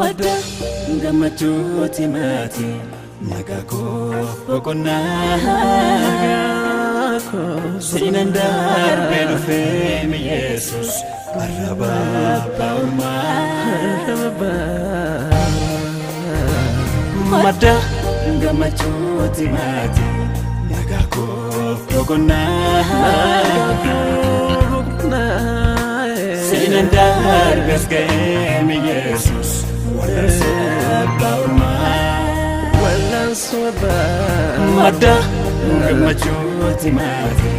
Madda gammachuuti maati nagaa koo boqonnaa Siinan darbee dhufeemi Yesuus arraba abbaa ormaa. Madda gammachuuti maati nagaa koo boqonnaa Siinan darbees ga'eemi Yesuus wallaansoo abbaa ormaa. Madda gammachuuti maati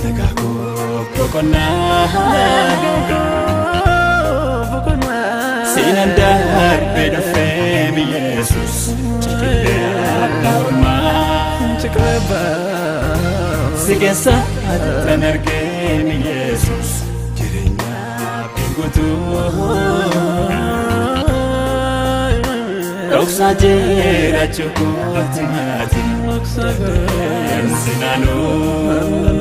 nagaa koo boqonnaa Siinan darbee dhufeemi Yesuus ciqilee abbaa ormaa. Si keessa tan argeemi Yesuus jireenya guutuu. Dhoksaa jiraachuu kooti maati sinaanuu.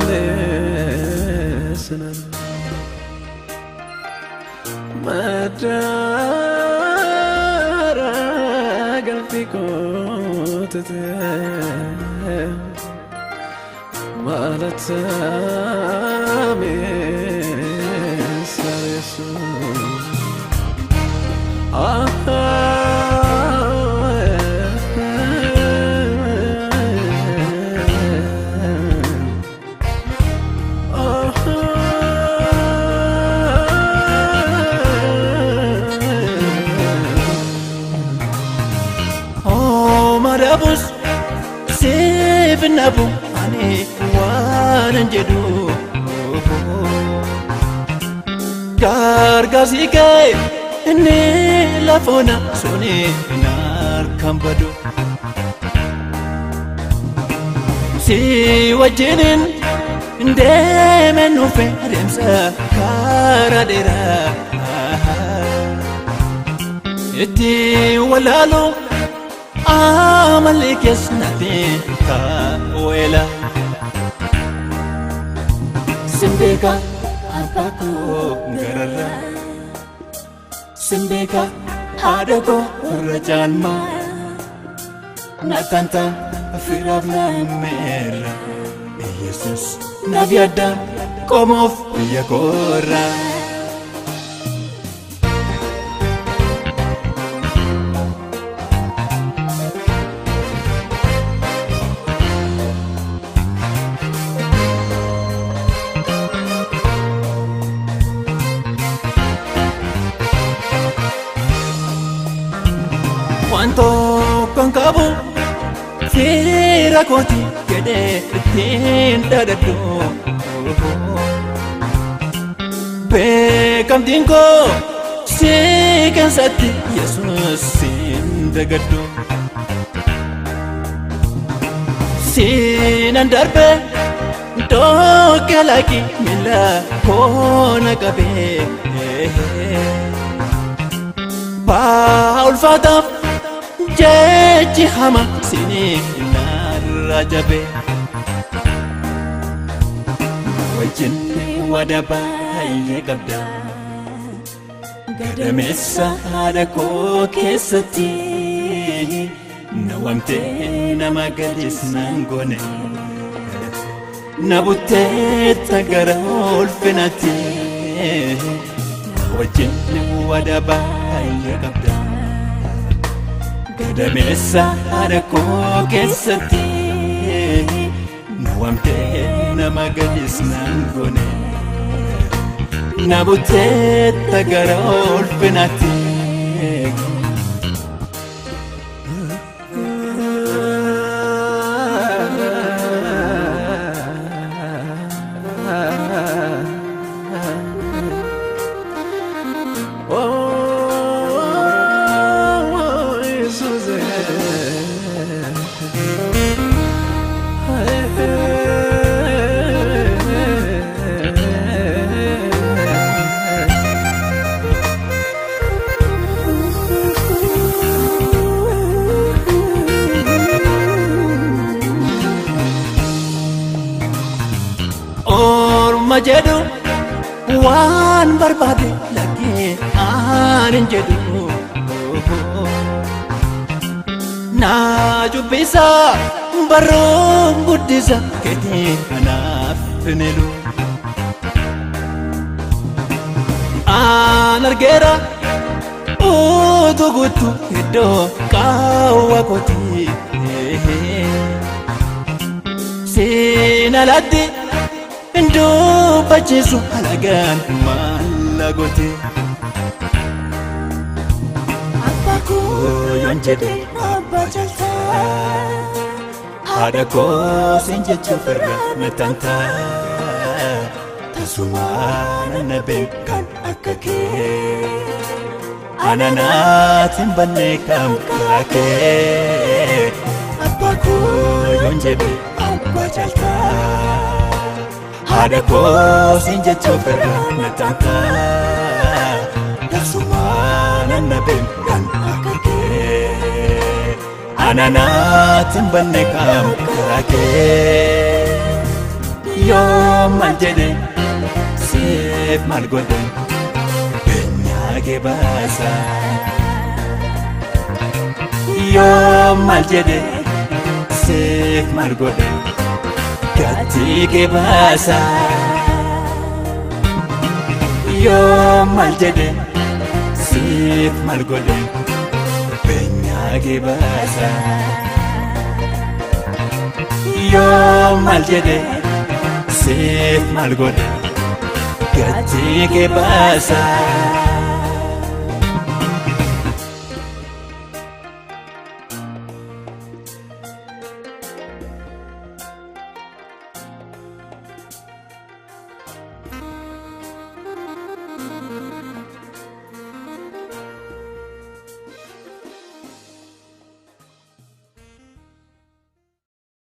Madara galfi kootete malatame saresu Marabus siif nabu ani waanan jedhu Gargaarsi kee inni lafoona suni narkaan badu Si wajjinin deemeen dhufe adeemsa karaa dheeraa Itti walaalu amalli keessatti taa'uela. Simbeeka abbaa koo gararraa Simbeeka haadha koo irra caalmaa Nattanta firaaf lammeerra Yesuus naaf yaadda qomoof biyya koorraa. Waan tokkoon qabu fira kooti jedhee ittiin dhaadadhu. Beekamtiin koo si keessatti Yesuus siin dagadhu. Siinan darbe dhoqqee miila koo na qabee. Baa ulfaataaf jechi hama sinii narra jabe. Wajjin wada baay'ee qabda. Gadameessa haadha koo keessatti na waamtee nama gadis nan goone. Na butteetta gara ulfinatti. Wajjin wada baay'ee qabda. Gadameessa haadha koo keessatti na waamtee nama gadis nan goone. Na butteetta gara ulfinatti. Oh, Jesus. Orma jedhu waan barbaade lakkee aan hin jedhu. Naa cubbisa barruun guddisa keetiin anaaf finilu. Aan argeera utuu guutuu iddoo qaawwa kooti. Siin alatti hin dubbachiisu alagaan maalla gooti. Abbaa koo Yoon jedhe abbaa caaltaa. Haadha koo siin jechuuf irra na taantaa. Tasumaan na beekan akka kee. Ananaatiin bannee kam karaa kee. Abbaa koo Yoon jedhe abbaa caaltaa. Haadha koo siin jechuuf irra na taantaa. Tasumaan na beekan akka kee. Ananaatiin bannee kam karaa kee. Yoo maal jedhe siif maal godhe beenyaa kee baasa. Yoo maal jedhe siif maal godhe gatii kee baasa. Yoo maal jedhe siif maal godhe beenyaa kee baasa. Yoo maal jedhe siif maal godhe gatii kee baasa.